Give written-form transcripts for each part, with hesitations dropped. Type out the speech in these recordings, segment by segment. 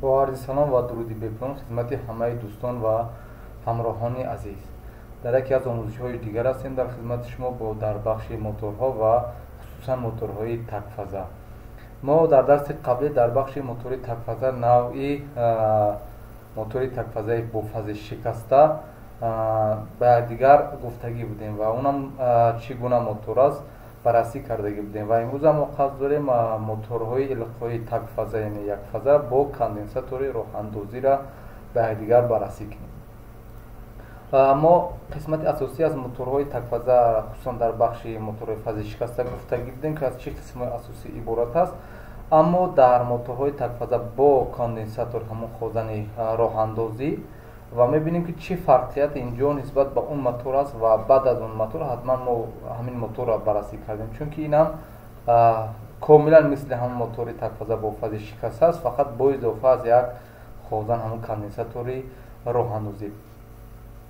Бо арзи салом ва дуруди бепоён хидмати ҳамаи дӯстон ва ҳамроҳони азиз. Дар яке аз омӯзишҳои дигар ҳастем дар хидмати шумо бо дар бахши моторҳо ва хусусан моторҳои такфаза. Мо дар дарси қаблӣ дар бахши мотори такфаза навъи мотори такфазаи бо фази шикаста ба якдигар гуфтагӣ будем ва онам чӣ гуна мотор аст баррасӣ кардагӣ будем ва имрӯз мо қасд дорем моторҳои илқоии такфаза, яъне якфаза бо конденсатори роҳандозиро ба якдигар баррасӣ кунем. Мо қисмати асосӣ аз моторҳои такфаза, хусусан дар бахши моторҳои фази шикаста гуфтагӣ будем, ки аз чӣ қисмҳои асосӣ иборат аст. Аммо дар моторҳои такфаза бо конденсатор ҳамон хозани роҳандозӣ ва мебинем, ки чӣ фарқият инҷо нисбат ба он мотор аст ва баъд аз он мотор ҳатман мо ҳамин моторро баррасӣ кардем, чунки инам комилан мисли ҳамон мотори такфаза бо фази шикаста аст, фақат бо изофа аз як хозан ҳамон конденсатори роҳандозӣ.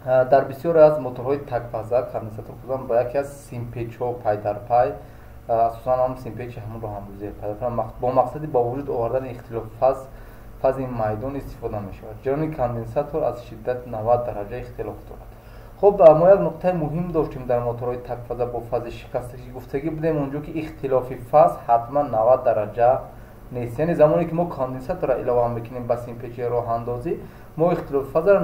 Дар бисёре аз моторҳои такфаза конденсатор хозан ба яке аз симпечҳо пай дар пай, асосан ҳам симпечи ҳамон роҳандозӣ бо мақсади ба вуҷуд овардани ихтилоф фази майдон истифода мешавад. Ҷараёни конденсатор аз шиддат 90 дараҷа ихтилоф дорад. Хуб, мо як нуқтаи муҳим доштем дар моторҳои такфаза бо фази шикаста, ки гуфтагӣ будем онҷо, ки ихтилофи фаз ҳатман 90 дараҷа нест. Яъне замоне ки мо конденсаторро илова мекунем ба симпечи роҳандозӣ, мо ихтилофи фазро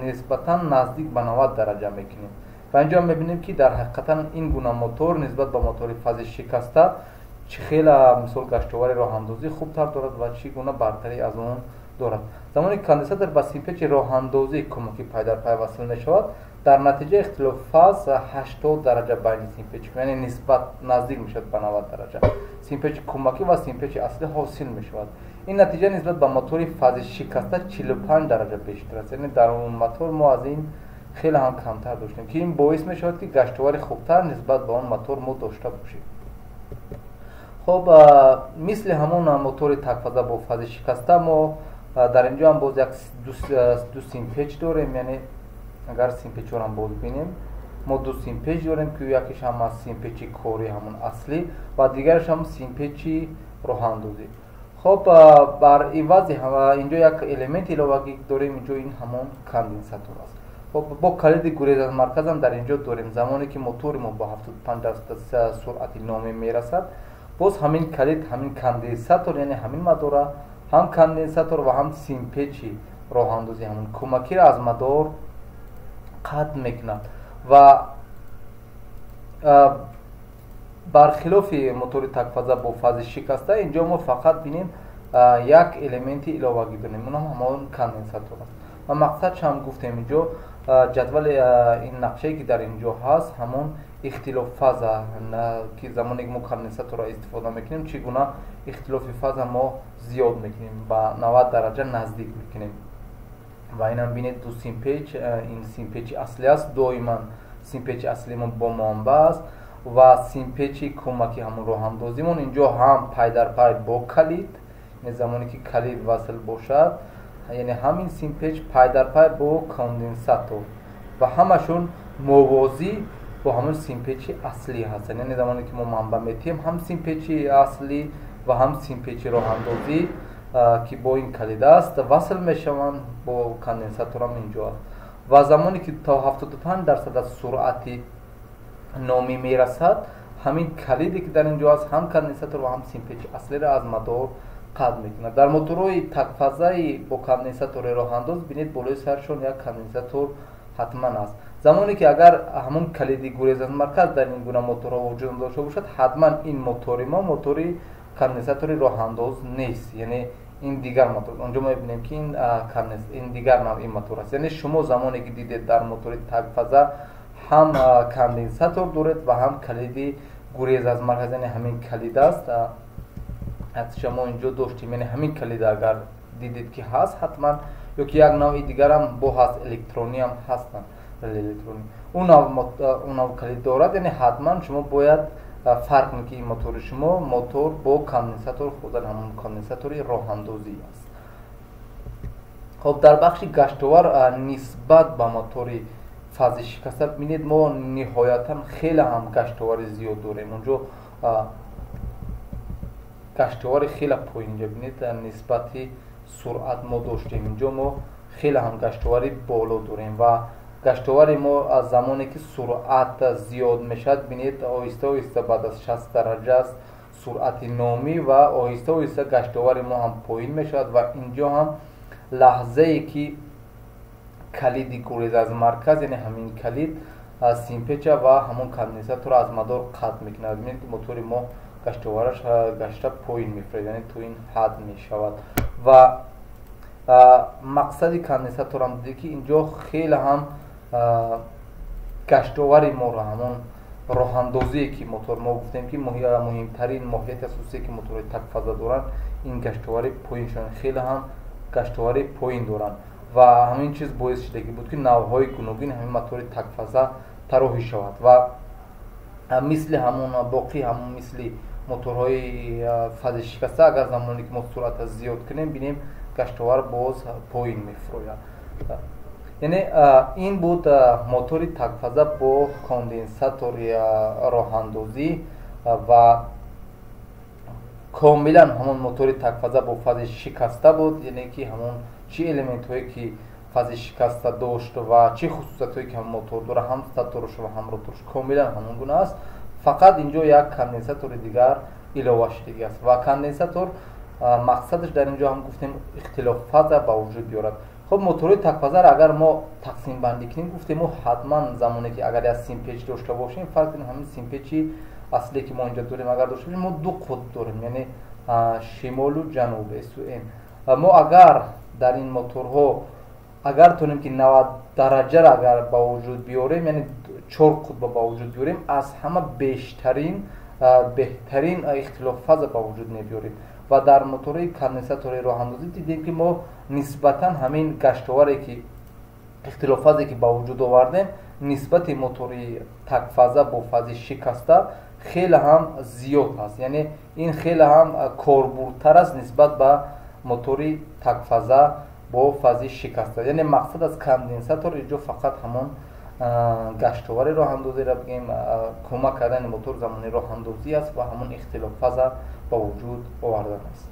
нисбатан наздик ба 90 дараҷа мекунем. Ва инҷо мебинем, ки дар ҳақиқатан ин гуна мотор нисбат ба мотори фази шикаста чӣ хеле мисол гаштовари роҳандозӣ хубтар дорад ва чӣ гуна бартарӣ аз он дорад. Замоне ки конденсатор ба симпечи роҳандозӣ кӯмаки пай дар пай васл мешавад, дар натиҷа ихтилоф фаз 80 дараҷа байни симпеч, яъне нисбат наздик мешавад ба 90 дараҷа. Симпечи кӯмакӣ ва симпечи аслӣ ҳосил мешавад. Ин натиҷа нисбат ба мотори фази шикаста 45 дараҷа бештар аст. Яъне дар он мотор мо аз ин хеле ҳам камтар доштем, ки ин боис мешавад, ки гаштовари хубтар нисбат ба он мотор мо дошта бошем. Хоб, мисли ҳамон мотори такфаза бо фази шикаста мо дар инҷо ҳам боз як ду симпеч дорем. Яъне агар симпечҳоро ҳам боз бинем, мо ду симпеч дорем, ки якеш ҳам аз симпечи кори ҳамон аслӣ ва дигараш ҳам симпечи роҳандозӣ. Хоб, бар ивази инҷо як элемент иловагӣ дорем, инҷо ин ҳамон конденсатор аст. Хоб, бо калиди гурез аз марказам дар инҷо дорем. Замоне ки мотори мо ба 75% суръати номӣ мерасад, боз ҳамин калид, ҳамин конденсатор, яъне ҳамин мадора, ҳам конденсатор ва ҳам симпечи роҳандозӣ ҳамон кӯмакиро аз мадор қатъ мекунад. Ва бархилофи мотори такфаза бо фази шикаста, инҷо мо фақат бинем як элементи иловагӣ дорем, онам ҳамон конденсатор аст. Ва мақсадш ҳам гуфтем инҷо ҷадвали ин нақшае, ки дар инҷо ҳаст, ҳамон ихтилоф фаза, ки замоне ки мо конденсаторро истифода мекунем, чӣ гуна ихтилофи фаза мо зиёд мекунем, ба 90 дараҷа наздик мекунем. Ва инам бинед, ду симпеч, ин симпечи аслӣ аст, доиман симпечи аслӣ мо бо манбаъ аст ва симпечи кӯмаки ҳамон роҳандозимон инҷо ҳам пай дар пай бо калид, яъне замоне ки калид васл бошад, яъне ҳамин симпеч пай дар пай бо конденсатор ва ҳамашон мувозӣ бо ҳамон симпечи аслӣ ҳастанд. Яъне замоне ки мо манбаъ метиҳем, ҳам симпечи аслӣ ва ҳам симпечи роҳандозӣ, ки бо ин калид аст, васл мешаванд, бо конденсаторам инҷо аст. Ва замоне ки то 75% аз суръати номӣ мерасад, ҳамин калиде ки дар инҷо аст, ҳам конденсатор ва ҳам симпечи аслиро аз мадор қатъ мекунад. Дар моторҳои такфазаи бо конденсатори роҳандоз бинед, болои саршон як конденсатор ҳатман аст. Замоне ки агар ҳамон калиди гурез аз марказ дар ин гуна моторҳо вуҷуд надошта бошад, ҳатман ин мотори мо мотори конденсатори роҳандоз нест, яъне ин дигар мотор. Онҷо мо мебинем, ки ин дигар навъи мотор аст. Яъне шумо замоне ки дидед дар мотори такфаза ҳам конденсатор доред ва ҳам калиди гурез аз марказ, яъне ҳамин калид аст. Аксша мо инҷо доштем, яъне ҳамин калид агар дидед ки ҳаст ҳатман, ё ки як навъи дигарам бо ҳаст, электрониам ҳастанд, электронӣ, он нав калид дорад, яъне ҳатман шумо бояд фарқ кунед, ки ин мотори шумо мотор бо конденсатор хӯрдан ҳамон конденсатори роҳандозӣ аст. Хоб, дар бахши гаштовар нисбат ба мотори фази шикаста бинед, мо ниҳоятан хеле ҳам гаштовари зиёд дорем. Онҷо гаштовари хеле поин, инҷо бинед, нисбати суръат мо доштем. Инҷо мо хеле ҳам гаштовари боло дорем ва гаштовари мо аз замоне ки суръат зиёд мешавад, бинед, оҳиста оҳиста баъд аз 60 дараҷа аст суръати номӣ ва оҳиста оҳиста гаштовари мо ҳам поин мешавад. Ва инҷо ҳам лаҳзае ки калиди гурез аз марказ, яъне ҳамин калид симпеча ва ҳамон конденсаторро аз мадор қатъ мекунад, бинед, ки мотори мо гаштовараш гашта поин мефурад, яъне то ин ҳад мешавад. Ва мақсади конденсаторам диде, ки инҷо хеле ҳам гаштовари моро, ҳамон роҳандозие ки мотор, мо гуфтем, ки муҳимтарин моҳияти асосие, ки моторҳои такфаза доранд, ин гаштовари поиншон, хеле ҳам гаштовари поин доранд. Ва ҳамин чиз боис шудагӣ буд, ки навъҳои гуногуни ҳамин мотори такфаза тароҳӣ шавад. Ва мисли ҳамон боқӣ, ҳамон мисли моторҳои фази шикаста, агар замоне ки мо суръата зиёд кунем, бинем, гаштовар боз поин мефурояд. Яъне ин буд мотори такфаза бо конденсатори роҳандозӣ. Ва комилан ҳамон мотори такфаза бо фази шикаста буд, яъне ки ҳамон чӣ элементҳое ки фази шикаста дошт ва чӣ хусусиятҳое ки ҳамон мотор дорад, ҳам статорш ва ҳам роторш комилан ҳамон гуна аст. Фақат инҷо як конденсатори дигар илова шудагӣ аст ва конденсатор мақсадаш дар инҷо ҳам гуфтем, ихтилоф фаза ба вуҷуд биёрад. Хуб, моторҳои такфазаро агар мо тақсимбандӣ кунем, гуфтем, мо ҳатман замоне ки агар як симпеч дошта бошем, фарз кунем, ҳамин симпечи асле ки мо инҷо дорем, агар дошта бошем, мо ду қутб дорем, яъне шимолу ҷануб, С у Н. Мо агар дар ин моторҳо агар тонем, ки 90 дараҷаро агар ба вуҷуд биёрем, яъне чор қутба ба вуҷуд биёрем, аз ҳама бештарин, беҳтарин ихтилоф фаза ба вуҷуд мебиёрем. Ва дар моторҳои конденсатори роҳандозӣ дидем, ки мо нисбатан ҳамин гаштоваре ки ихтилоффазе ки ба вуҷуд овардем, нисбати мотори такфаза бо фази шикаста хеле ҳам зиёд аст, яъне ин хеле ҳам корбурдтар аст нисбат ба мотори такфаза бо фази шикаста. Яъне мақсад аз конденсатор инҷо фақат ҳамон гаштовари роҳандозиро бигем, кӯмак кардани мотор замони роҳандозӣ аст ва ҳамон ихтилоффаза ба вуҷуд овардан аст.